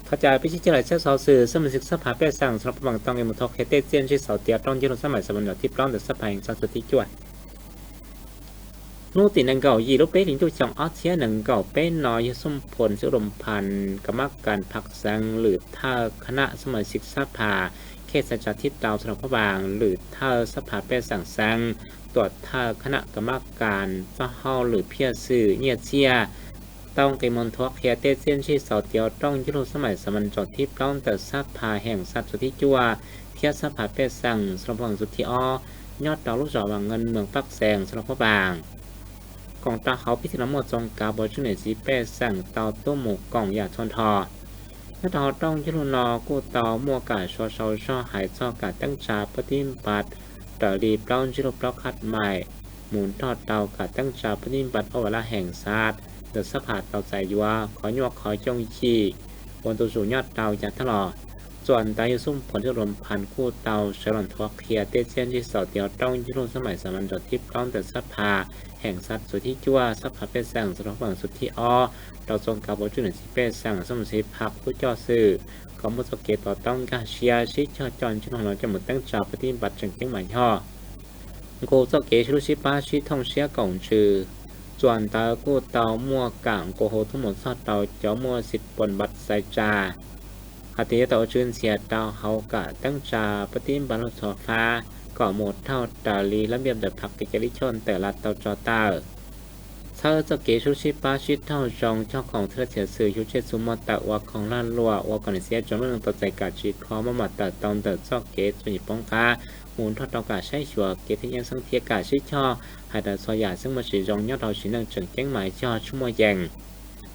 Thov caw peb sib cog lais saib xov xwm xab mais xwm xab phas pej xeem xov los pab vaam tau nqe moog thov qhia tej txiaj ntsig xaus tiav rau ncig lug xab mais xav mas nrov thib plaub ntawm xab phas heev xav txug thib cuaj. Hnub tim nees nkaum yim lub peb hlis ntuj xyoo ob txhiab nees nkaum peb no yog Xub Phum Xwm Lum Phas, kam mab kas phaj xeev, lwm thawj khnam xab mais xwm xab phas khej xav tsa thib rau xov los pab vaam, lwm thawj xab phas pej xeem xeev, tuam thawj khnam kam mab kas txoj hauj lwm phiaj xwm nyiaj txiaj tau nqe moog thov qhia tej txiaj ntsig xaus tiav rau ncig lug xab mais xav mas nrov thib plaub ntawm xab phas heev xav txug thib cuaj thiab xab phas pej xeem xov los pab vaam txug thib ob nyob rau lub zos Vaam Nkees, moos Paj Xeem xov los pab vaam. Koom rau hauv pib thim no muaj txoos kav puas tsuj niam txiv pej xeem tau tub mus koom yam txhua nrho. Nyob rau hauv rooj ncig lug no kuj tau muaj kam suav sau zog hais txog kam teeb tsa pab tib npas raws li plaub ntsib lub plaub khab mais mus nrog rau kam teeb tsa pab tib npas ob vas laj heev xav ntawm xab phas tau txais yuav qhov nyuaj qhov yooj yim ua ntu zus nyob rau yav tag los. Txuas ntawd yog Xub Phum Xwm Lum Phas kuj tau sawv los thov qhia tej txiaj ntsig xaus tiav rau ncig lug xab mais xav mas nrov thib plaub ntawm xab phas heev xav txug thib cuaj xab phas pej xeem xov los pab vaam txug thib ob rau txoos kav puas tsuj niam txiv pej xeem xab mais xwm phas lub coj xwm kom muaj txoj kev to taub nkag siab sib cog coj ncig lug no coj mus teeb tsa pab tib npas tseem ceeb mas yog nqus txoj kev sib hlub sib pab sib thooj siab koom ntsws. Txuas ntawd kuj tau muaj kam nqua hu tuaj mus txog rau cov muaj xim puas npas xav tsa hais tias yuav tau ua tswv ntxias rau hauv kam teeb tsa pab tib npas lug txhua fab kom mus dhau raws li lab npiaj ntawm phaj kev cai lij choj ntawm lav tau tso tawm. Txhawb txoj kev sib hlub sib pab sib raug zoo cog koom txhawb laj txhia xwm yug tsej txhu muaj tawm ua khoom lag luam ua kom niam txiv tsoom lub neej tau txais kam tsim kho maj mam tawm tau ntawm txoj kev txuas yim poob qab mus nrog rau kam saib xyuas kev thaj yeeb xeeb thiab kam sib cog hais rau txhua yam xeeb muaj tsis zoo nyob rau sim neej tseem ceeb mas yog tsuj muaj yees,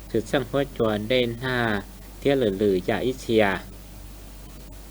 txwm txheej huab cua dej nag thiab lwm lwm yam ib txhia.